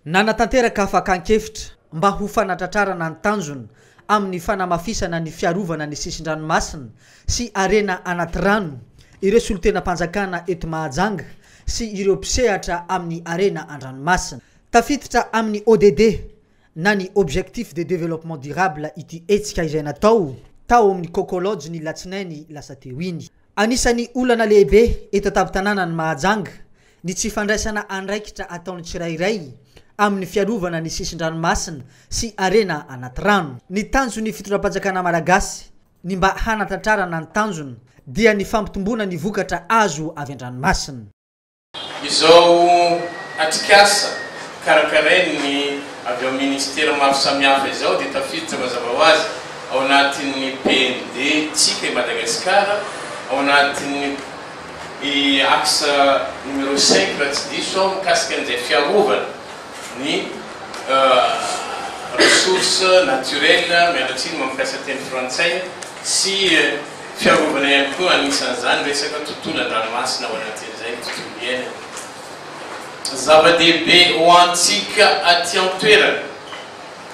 Nanatanteraka fakan-kevitra mba ho fanatratrarana ny tanjona amin'ny fanamafisana ny fiarovana ny sisin-dranomasina sy harena anaty rano ireo solontenam-panjakana eto Mahajanga sy ireo mpisehatra amin'ny harena an-dranomasina. Tafiditra amin'ny ODD na ny Objectif de Développement Durable ity hetsika izay natao tao amin'ny Coco Lodge ny latsinainy lasa teo iny. Anisan'ny olana lehibe eto an-tampon-tanànan'i Mahajanga ny tsy fandraisana andraikitra ataon'ny tsirairay amin'ny fiarovana ny sisin-dranomasina sy harena anaty rano. Ny tanjon'ny fitondram-panjakana malagasy ny mba hanatratrarana ny tanjona dia ny fampitomboana ny vokatra azo avy an-dranomasina. Izao atrikasa karakarain'ny avy ao Ministera maro samihafa izao dia tafiditra mazava ho azy ao anatin'ny PND tsika i Madagasikara, ao anatin'ny axe numéro cinq raha tsy diso aho mikasika an'izay fiarovana ny ressources naturelles, miala tsiny mampiasa teny frantsay, sy Fiarovana ihany koa anisan'izany resaka tontolo an-dranomasina ao anatin'izay ny tontolo iainana. Zava-dehibe ho antsika aty an-toerana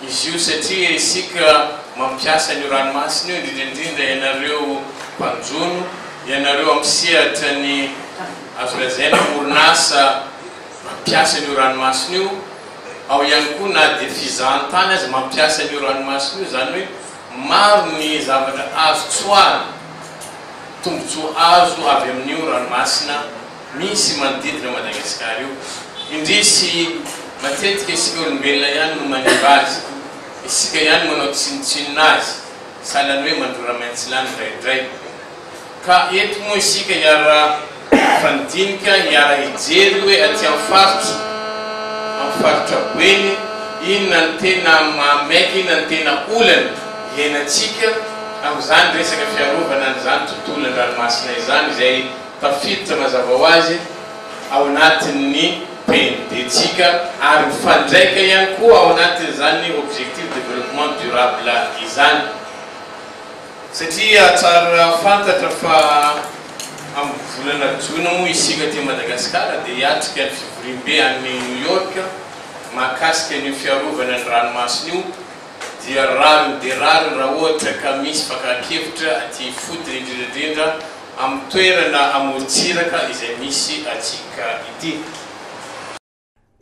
izy io satria isika mampiasa an'io ranomasina io, indrindra indrindra ianareo mpanjono, ianareo amin'ny sehatra ny azo lazaina orinasa mampiasa an'io ranomasina io, ao ihany koa na dia fizahantany aza mampiasa an'io ranomasina io, izany hoe Maro ny zavatra azo tsoahana, tombontsoa azo avy amin'io ranomasina misy manodidina Madagasikara io. Indrisy, matetika isika olombelona ihany no manimba azy, isika ihany manao tsinontsinona azy, sahala ny hoe mandrora maintsilany indraindray. Ka eto moa isika hiara hifandinika, hiara hijery hoe aty amin'ny faritra, amin'ny faritra Boeny, inona no tena mahamaika, inona no tena olana iainantsika amin'izany resaka fiarovana an'izany tontolo an-dranomasina izany, izay tafiditra mazava ho azy ao anatin'ny PND-tsika ary mifandraika ihany koa ao anatin'izany Objectif Développement Durable izany. Satria tsara fantatra fa amin'ny volana jona moa isika aty Madagasikara dia hiatrika ny fivoriambe any New York mahakasika an'io fiarovana ny ranomasina io dia rariny dia rariny raha ohatra ka misy fakan-kevitra aty ifotony indrindra indrindra amin'ny toerana amorontsiraka izay misy antsika ity.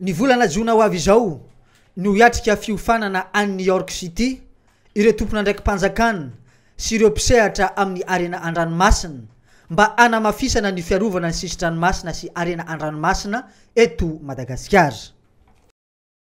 Ny volana jona ho avy izao no hiatrika fiofanana any New York City ireo tompon'andraiki-panjakana sy ireo mpisehatra amin'ny harena an-dranomasina mba hanamafisana ny fiarovana ny sisin-dranomasina sy harena an-dranomasina eto Madagasikara.